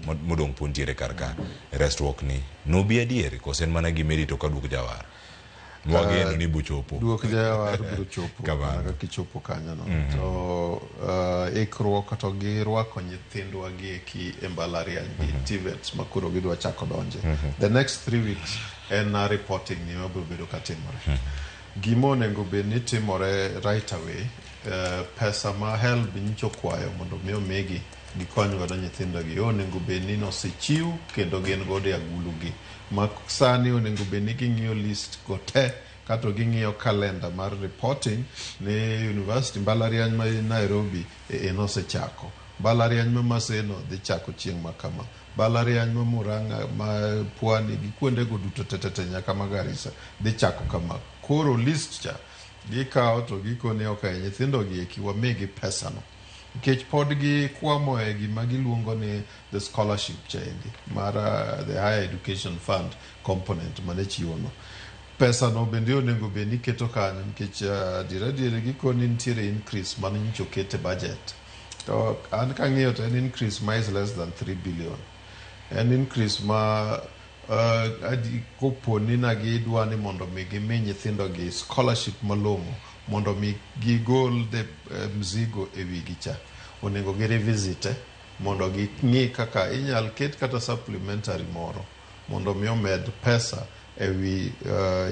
Modong' pod nitiere kar ka. Resruok ni nobi adier koso en mana gima irito ka duok jawar? Mwageno ni bochopo. Duok jawar biro chopo. Kamano. Mana kaka ichopo kanyo no. To ikruok to gi rwako nyithindwa gi eki e mbalariany gi TVETs ma koro gidwa chako donje. The next 3 weeks en reporting ni mabiro bedo ka timore. Gima onego bed ni timore right away, pesa ma HELB nyocha okwayo mondo mi omigi gikony godo nyithindo gi onego bed ni nosechiw kendo gin godo e agulu gi. Ma sani onego bed ni ging'iyo list go te kato ging'iyo kalenda mar reporting ni university mbalariany ma Nairobi en osechako. Mbalariany ma Maseno dhi chako chieng' ma kama. Mbalariany ma Murang'a, ma Pwani gi kuondego duto te nyaka ma Garissa dhi chako kama. Koro list cha gikawo to gikone ok nyithindo gi eki wamigi pesa no. Nikech pod gikwamo e gima giluongo ni the scholarship chaendi mar the higher education fund component mane chiwo no. Pesa no bende onego bed ni iketo kanyo nikech adier adier gikoni nitiere increase mane nyocha oket e budget. To an kang'iyo to en increase ma is less than 3 billion. En increase ma kopo ni na gidwa ni mondo mi gimi nyithindo gi scholarship malong'o mondo mi gigol the mzigo e wigi cha. Onego gi revisit mondo ging'i kaka inyal ket kata supplementary moro mondo mi omed pesa e wi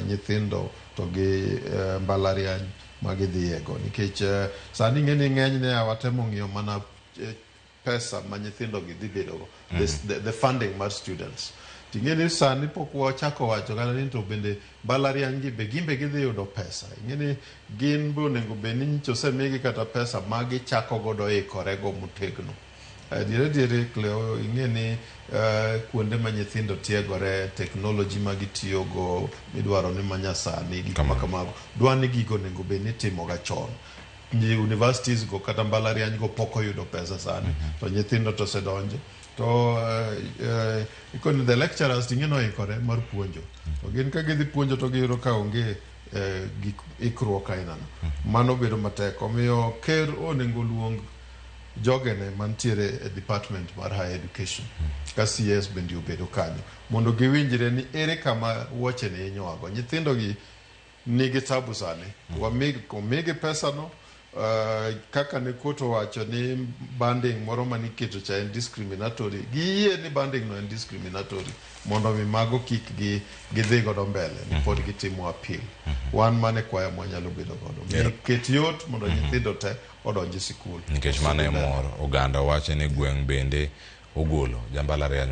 nyithindo to gi mbalariany ma gidhiye go nikech sani ing'e ni ng'enyne watemo ng'iyo mana pesa ma nyithindo gi dhi bedogo, the funding mar students. Ting'e ni sani pok wachako wacho kata ni to bende mbalariany gi be gin be gidhi yudo pesa. Ing'e ni gin be onego bed ni nyocha osemigi kata pesa ma gichako godo ikore go motegno. Adier adier, Cleo, ing'e ni kuonde ma nyithindo tiegore, technology ma gitiyogo midwaro ni manyasani, gik ma kamago dwa ni gigo onego bed ni itimoga chon. Universities go kata mbalariany go pok oyudo pesa sani to nyithindo to osedonjo to ikoni the lecturers ting'e noikore mar puonjo to gin ka gidhi puonjo to giyudo ka onge gik ikruok ainano. Mano bedo matek. Omiyo ker onego oluong jogene mantiere e department mar higher education ka CS bende obedo kanyo mondo giwinjre ni ere kama wuoche ni inywago. Nyithindo gi nigi tabu sani. Omigi pesa no kaka ne court owacho ni banding moro maniketo cha en discriminatory, giyie ni banding no en discriminatory mondo mi mago kik gi gidhi godo mbele ni pod gitimo appeal. Wan mane kwayo mwanyalo bedo godo mi ket yot mondo nyithindo te odonj e sikul. Nikech mano e mor oganda wacho ni gweng' bende ogolo jambalariany.